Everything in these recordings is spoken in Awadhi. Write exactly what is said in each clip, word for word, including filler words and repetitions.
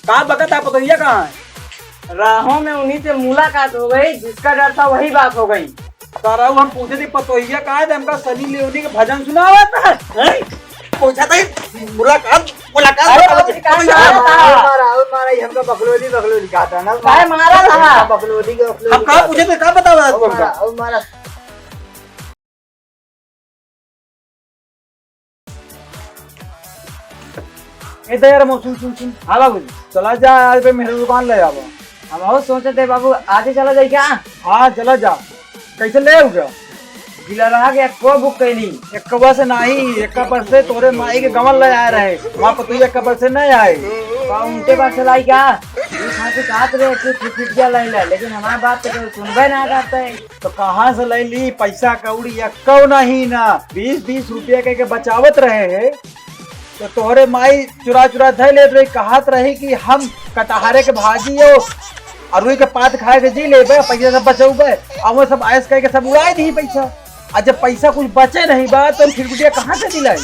का बकत है, पतोहिया कहाँ है? राहों में उन्हीं से मुलाकात हो गई, जिसका डर था वही बात हो गई। सरऊ हम पूछे थे पतोहिया कहाँ है, तो हमका सनी लियोनी के भजन सुनावत है। हैं? पूछा था मुलाकात, मुलाकात अरे, बताओ। और कहाँ पतोहिया मारा था? और मारा, और मारा, ये हमका बकलोली, बकलोली कहा था ना। काहे मारा था? हमका बकलोली, बकलोली हम कहाँ कहा पूछे था। थे, कहाँ बतावा आपको और मारा, हमका? और मारा। ए दे यार, मो सुन, सुन, सुन। हाँ बाबूजी। चला जा, आज पे मेरे दुकान ले आवा। हम और सोचत है बाबू, आज ही चला जाए क्या? हाँ, चला जा। कैसे ले आऊगा? दिलरहा के एक्को बुक कैली। एक्कवा से नाही, एक्का पर से तोरे माई के गवन ले आए रहे। वहाँ पर तू एक्का पर से नहीं आए। का उनके पास चलाई क्या? ये खातिर कहत रहे कि फिटफिटिया ले ले, लेकिन हमार बात तो कोई सुनबे ना करते। तो कहाँ से ले ली? पैसा कौड़ी एक्कौ नहीं ना, बीस बीस रुपया कह के बचावत रहे हैं। तो तोहरे माई चुरा चुरा धै लेत रही, कहत रही कि हम कटहरे के भाजी हो, अरुई के पात खाए के जी लेबे, पैसा सब बचौबे। अब वो सब ऐस कह के सब उड़ाए दी पैसा। आ जब पैसा कुछ बचे नहीं बा, तो फिटफिटिया कहाँ से दिलाई?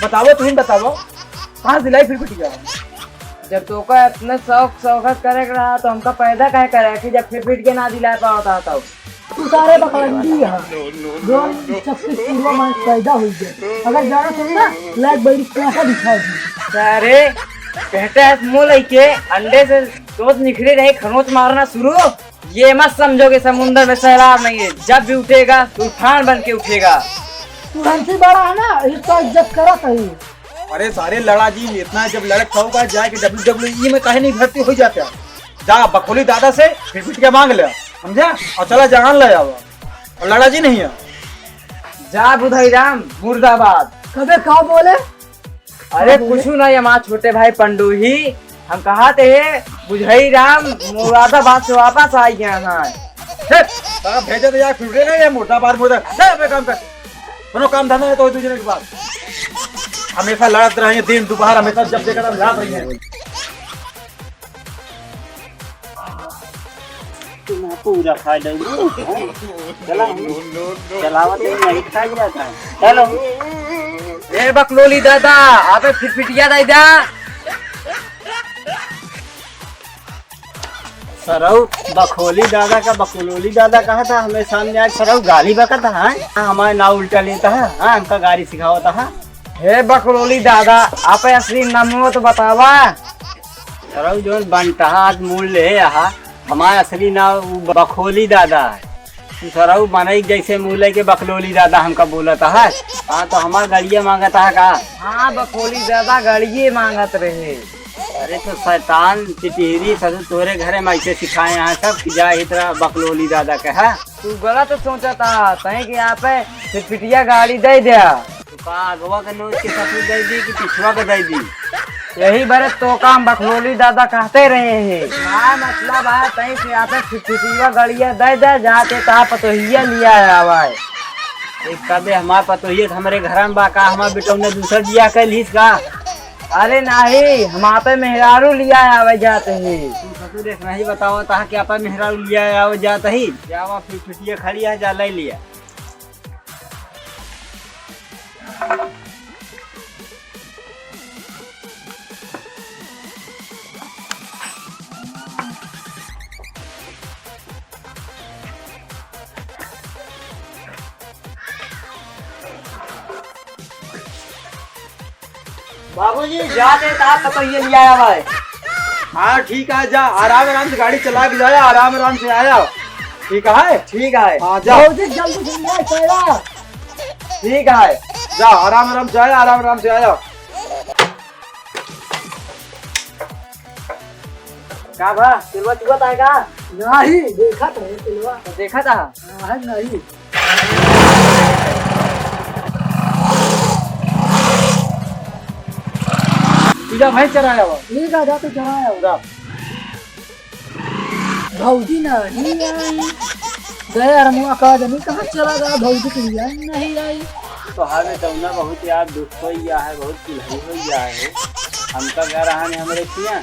बतावो, तुम बतावो, कहाँ से दिलाई फिटफिटिया? जब तोका इतना शौक, शौकत करे के रहा, तो हमका पैदा काहे करे कि जब फिटफिटिया ना दिला पावत रहा तब? तू सारे बकलंडी है, जो छत्तीस पूर्व में पैदा हुई है। अगर जाना तुम ना, लाइक बैरी कैसा दिखा दी। सारे, कहते हैं मुँह लेके अंडे से चोंच निकली रही, खरोंच मारना शुरू। ये मत समझो कि समुंदर में सैलाब नहीं है, जब भी उठेगा, तूफान बन के उठेगा। तू हमसे बड़ा है ना, ये तो इज्जत करत है। अरे सारे लड़ा जी, इतना जब लड़त होगा, जाके डब्ल्यू डब्ल्यू ई में काहे नहीं भर्ती हो जाते? जा बखोली दादा से फिटफिटिया मांग ले, समझा? और चला जान ले आवा। और लड़ा जी नहीं है। जा बुधई राम, मुर्दाबाद। कबे का बोले? अरे का बोले? कुछ ना, ये हमार छोटे भाई पंडू ही, हम कहा थे, बुधई राम मुरादाबाद से वापस आ गया है। हे, तारा भेजे तो यार, फिर ना ये मुर्दाबाद, मुर्दा। हे, अपने काम कर। कोनो काम धंधा है तो दू जने के पास। हमेशा लड़त रहे, दिन दोपहर हमेशा जब देखा तब लड़त रही है। तुम पूरा खा लो। चला, चलावत ही नहीं खाई जाता है। चलो। ए बकलोली दादा, अबे फिटफिटिया दे दा। सरऊ बखोली दादा का बकलोली दादा कहा था, हमें सामने आज सरऊ गाली बकत है, हाँ, हमारे नाव उल्टा लेता है, हाँ, हमका गाली सिखावत है। हे बकलोली दादा, आप असली नामो तो बतावा। सरऊ जौन बनता है, आज मूल ले आहा, हमारे असली नाव उ बखोली दादा है। तू सरऊ मनई जैसे मुँह लेके बकलोली दादा हमका बोलत है। हाँ, तो हमार गड़िया मांगत है का? हाँ, बखोली दादा गड़िए मांगत रहे। अरे तो शैतान टिटहरी ससुर तोरे घरे में ऐसे सिखाए हैं सब कि जा ही तरह बकलोली दादा के है। तू गलत सोचत है, तय कि आप फिटफिटिया गाड़ी दे द्या। तो का अगवा के नोच के ससुर दे दी कि पिछवा के दे दी? यही बरे तो काम बकलोली दादा कहते रहे हैं। का मतलब है, तई से आपे फिटफिटिया गड़िया दे दे, जाते ता पतोहिया लिया आवे। एक कदे हमार पतोहिया तो हमरे घर में बा, का हमार बेटौने दूसर बियाह कर लीस का? अरे नाही, हम आपे मेहरारू लिया आवे जाते हैं। तू ससुर एक नहीं बताओ ता कि आपे मेहरारू लिया आवे जाते ही। जावा फिटफिटिया खड़ी है, जा ले लिया। बाबूजी, जाते ता पतोहिया लिया आवा है। हाँ, ठीक है, जा, आराम आराम से गाड़ी चला के जाया, आराम आराम से आया। ठीक है? ठीक है। हाँ, जा। भौजी, जल्दी से ले आया। ठीक है। जा, आराम आराम से आया, आराम आराम से आया। का भा, सिलवा चुआ ता है का? नाही, देखा तो है सिलवा। तो देखा ता? हाँ, है नहीं। तू जा भैंस चराया हुआ। ठीक है, जा तू चराया हुआ। जा। भौजी नहीं आई। गया रमुआ का जनी कहाँ चला गया, भौजी के लिए नहीं आई। तो हमें तो ना बहुत यार दुख हो गया है, बहुत चिल्हई हो गया है। हमका कह रहा है हमरे किया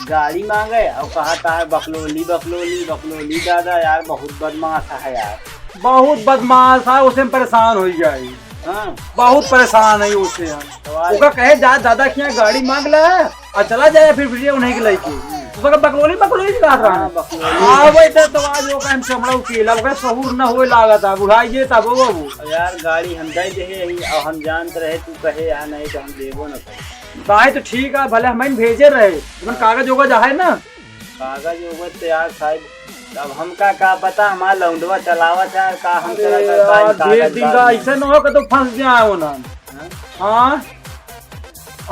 गाड़ी मांगे और कहा था है बकलोली, बकलोली, बकलोली दादा यार बहुत बदमाश है यार। बहुत बदमाश है, उसे हम परेशान हो गया है। हाँ। बहुत परेशान है उससे हम। तो आज ओका कहे जा दादा किया गाड़ी मांग ले और चला जाए फिर, फिर उन्हीं के लेके। बक-, बकलोली, बकलोली कहत रहा हाँ, है। बकलोली। आवे त तो आज ओका हम चमड़ा उकीला, ओकरे सहूर न होए लागत है, बुढ़ाई जे तब वो बाबू। यार, गाड़ी हम दे दे ही, और हम जानत रहे तू कहे यहाँ नहीं तो हम देबो न करे। काहे तो ठीक है, भले हमें भेजे रहे, लेकिन कागज ओगज आहे ना। कागज ओगज तो यार साहब, अब हमका का पता, हमार लौंडवा चलावत है, का हम अरे चलावत है, यार, कागज भेज दीगा, बाद में। ऐसे न हो कि तो फंस जाए वो ना। हाँ? हाँ?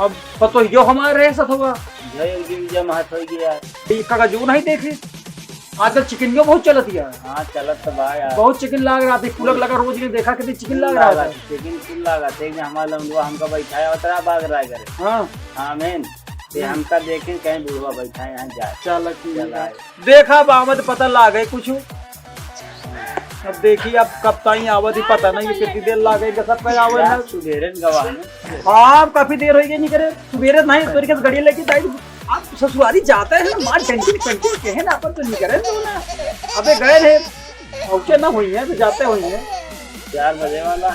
अब पतोहियो हमारे रहे सथवा। जय एक दिन जय महत होई गया। ये कागजो नहीं देखे। आजकल चिकनियो बहुत चलत है। हाँ, चलत तो बा यार। बहुत चिकन लाग रहा था, पुलक लगा रोज ने देखा कितनी चिकन लाग रहा था। चिकन कुल लागा थे कि हमारा लौंडवा हमका बैठाया उतरा बाग राय करे। हाँ। आमीन। ये हम्म। हमका देखे कहीं बुढ़वा बैठा है यहाँ जाए। चल, ठीक है। चला। देखा बा, मत पता लागे कुछ। अब देखी, अब कब ताई आवत ही पता नहीं, कितनी देर लागे, सब पे आवे यार, ना। सुबेरे न गवा है ना। हाँ, अब काफी देर हो गई, नहीं करे, सुबेरे नहीं, तोरी के गड़ी लेके जाई। आप ससुरारी जाते हैं ना, मार डंडी डंडी के है ना, अपन तो नहीं करे ना। अबे गए रहे, और क्या ना हुई है, तो जाते हुई है। चार बजे वाला।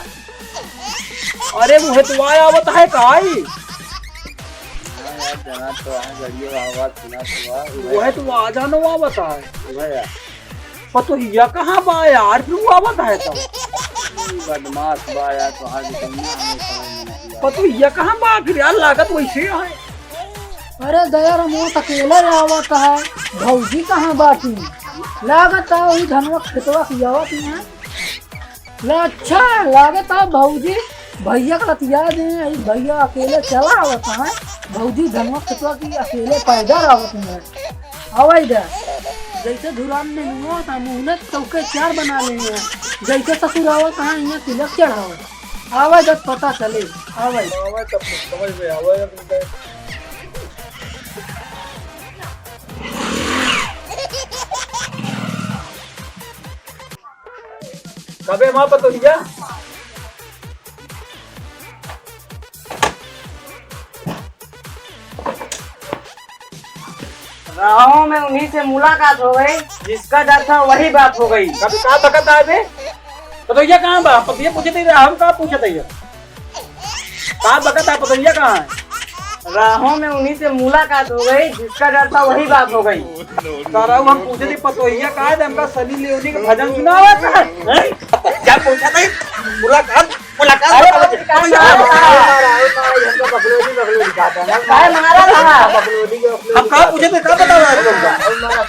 अरे, वो है तो आया आवत है, काई? हाँ यार, जना तो है, गड़िया आवाज सुना तो है। वो है तो आ जानो आवत है। वो है यार। पतोहिया कहाँ बा यार, फिर वो आवत है तो। बदमाश बा यार, तो आज कहीं ना हमें समझ में नहीं आया। पतोहिया कहाँ बा आखिर यार, लागत वैसे है। अरे दया रे, मौत अकेले आवत है, भौजी कहाँ बाटी? लागत है वही धनवा खेतवा की आवत है। ला अच्छा, लागत है भौजी भैया का लतिया दे, ई भैया अकेले चला आवत है, भौजी धनवा खेतवा की अकेले पैदल आवत है। आवे दे। जैसे धुरान में हुआ था, मुहनत चौके चार बना लेंगे। जैसे ससुर आवत है, यहाँ तिलक चढ़ावत। आवे जब पता चले, आवे। आवे तब तो समझ में आवे, अब इनका कबे माँ पतोहिया? राहों में उन्हीं से मुलाकात हो गई, जिसका डर था वही बात हो गई। कभी कहा बकत आए बे? पतोहिया कहाँ बा? पतोहिया पूछे थे, हम कहाँ पूछे थे ये? कहाँ बकत है, पतोहिया कहाँ है? राहों में उन्हीं से मुलाकात हो गई, जिसका डर था वही बात हो गई। तारा हम पूछे थे पतोहिया कहाँ है, हमका सनी लियोनी के भजन सुनावा था। हैं? क्या पूछा था? मुलाकात, मुलाकात अरे, बताओ। बाबा, क्या अरे, क्या मारा, अरे, मारा, ये हमका बकलोली, बकलोली कहता है। काहे मारा था? बकलोली, बकलोली हम कहाँ कहता है। पूछे थे, कहाँ पता हुआ है तुमका? अरे, मारा।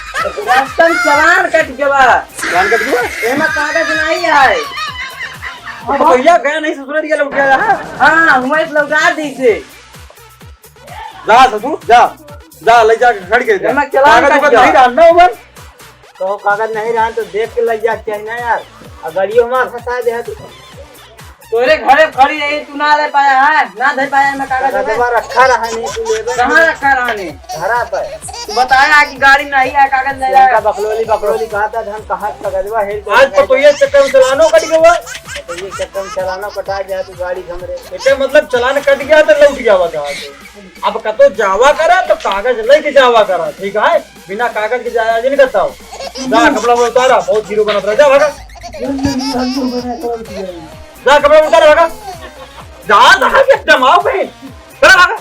रास्ता में चालान कट गया। चालान कट गया? एमा कागज नहीं है। तो पतोहिया गया नहीं ससुरे दिया लौट गया, हाँ? हाँ, हुआ इस लौटा दी से। जा ससुर, जा। जा, ले जाके खड़ी कर दे। एमा चालान कागज कट ओगज गया। नहीं रहन ना ओमन। तो कागज नहीं रहन तो देख के ले जाके चाहिए ना यार। आ गाड़ियों हमार फंसा दे है तू। तोरे घरे खड़ी रही, तू ना ले पाया है, ना धर पाया मैं कागज में। कागजवा रखा रहा नहीं, तू लेबे कहाँ नहीं। रखा रहा नहीं? घरा पर। तू बताया कि गाड़ी नहीं है, कागज ले उनका आया। बकलोली, बकलोली कहा था, हम कहाँ कागजवा हेर के आज रखा है। पतोहिया चक्कर में चालानो कट गया। पतोहिया चक्कर में चालानो कटा गया, तू गाड़ी घमरे। एकर मतलब चालान कट गया तो लौट गया बता। अब कतो जावा करा तो कागज लेके जावा करा, ठीक है? बिना कागज के जाया जी नहीं करता हो। जा कपड़ा में उतारा, बहुत हीरो बनत रहा, जा भागा। जा कपड़ा में उतारा, भागा। जा, जा, एकदम आओ बे। चला भागा।